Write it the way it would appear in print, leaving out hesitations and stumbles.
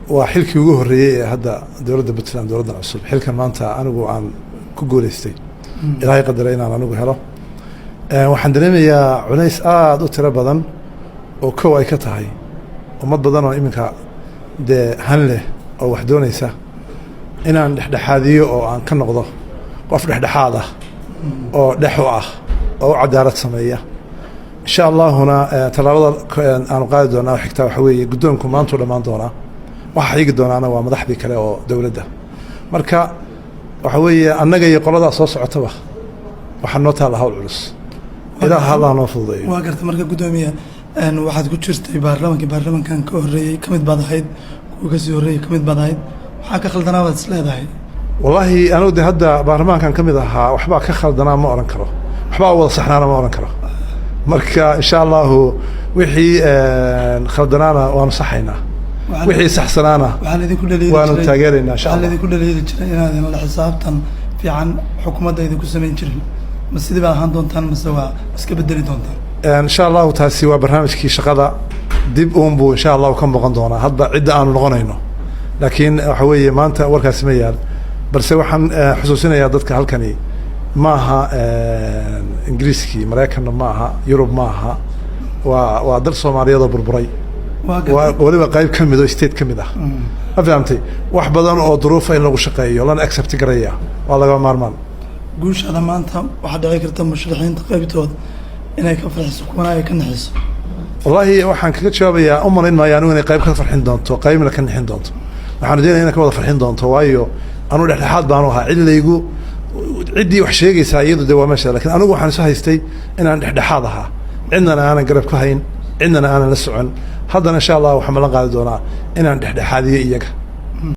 Waa xilkii ugu horreeyey ee hadda dowladda Puntland, dowladdan cusub, xilkan maanta anigu aan ku guuleystay, Ilaahay qadaray inaan anigu helo. Waxaan dareemayaa culays aada u tiro badan oo kow ay ka tahay ummad badan oo iminka dee han leh oo wax doonaysa, inaan dhexdhexaadiyo oo aan ka noqdo qof dhexdhexaad ah oo dhex u ah oo u cadaalad sameeya, insha Allahuna. Tallaabada aanu qaadi doonaa xigtaa waxa weeye, guddoonku maantuu dhammaan doonaa, waxa xigi doonaana waa madaxdii kale oo dowladda. Marka waxa weeye, annaga iyo qoladaa soo socotaba waxaa noo taalla hawl culus. Ilaah Allah noo fududeeyo. Waa garta. Marka, guddoomiye, waxaad ku jirtay baarlamankii, baarlamankan ka horreeyey ka mid baad ahayd, kuwa kasii horreeyey ka mid baad ahayd. Waxaa ka khaldanaa baad is leedahay? Wallaahi, anigu de hadda baarlamaankan ka mid ahaa, waxbaa ka khaldanaa ma odhan karo, waxbaa wada saxnaana ma odhan karo. Marka insha Allahu wixii khaldanaana waanu saxaynaa, wixii saxsanaana waxaa laidinku dhaliili waanu jiray taageeraynaa, insha waxaa Allah. Laidinku dhaliili jiray inaadin la xisaabtan fiican xukuumadda idinku samayn jirin. Ma sidii baad ahaan doontaan mase waa iska bedeli doontaan? Insha Allahu taasi waa barnaamijkii shaqada, dib uun buu insha Allahu ka muuqan doonaa hadba cidda aanu noqonayno. Laakiin waxa weeye, maanta warkaasi ma yaal, balse waxaan xusuusinayaa dadka, halkani ma aha Ingiriiskii, Maraykanna ma aha, Yurub ma aha, waa dal Soomaaliyeed oo burburay. Waa waa garta. Weliba qayb ka mid oo state ka mid ah, ma fahamtay? Wax badan oo duruufa in lagu shaqeeyo lana accept garaya waa lagama maarmaan. Guushaada maanta waxaa dhici karta musharaxiinta qaybtooda inay ka farxiso, kuwana ay ka naxiso. Wallaahi, waxaan kaga jawaabayaa, u malayn maayo anigu inay qayb ka farxin doonto, qaybna ka nixin doonto. Waxaan rajeynaya inay ka wada farxin doonto, waayo anu dhexdhexaad baanu ahaa. Cid laygu ciddii wax sheegaysaa iyadu de waa meesha, lakin anigu waxaan isu haystay inaan dhexdhexaad ahaa, cidnana aanan garab ku hayn, cidnana aanan la socon. Haddana insha Allah waxaan ballan qaadi doonaa inaan dhexdhexaadiyo iyaga.